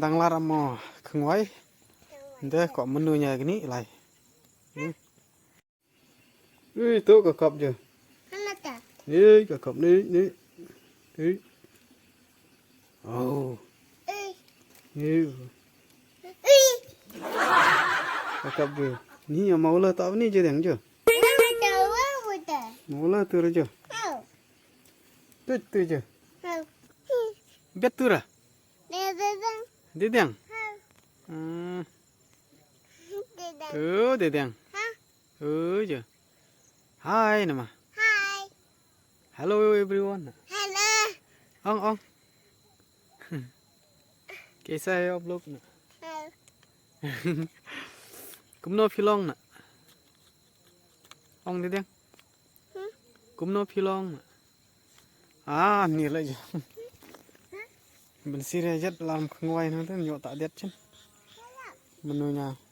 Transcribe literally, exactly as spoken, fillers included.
Tang lar mo khngwai. Nde ko menu nya gini lai. Ui, tu ka kap je. Hana ta. Ui, ka kap ni, ni. Ui. Oh. Ui. Ui. Ui. Ka kap je. Ni ya mau la ta ni je deng je. Hana ta wa wa ta. Mau la tu je. Hau. Tu tu je. Hau. Bet tu ra. Deng deng. Deng deng. Hau. Hmm. Deng deng. Tu deng deng. Ha. Ui je. Hi nama. Hi. Hello everyone. Hello. Ong ong. Kaisa hai aap log na? Hi. Kumno phi long na? Ong deng deng. Hmm? Kumno phi long na? Ah, ni la je. Ban sir ïa jet lam khngwai na ten yo ta det chen. Menu nya.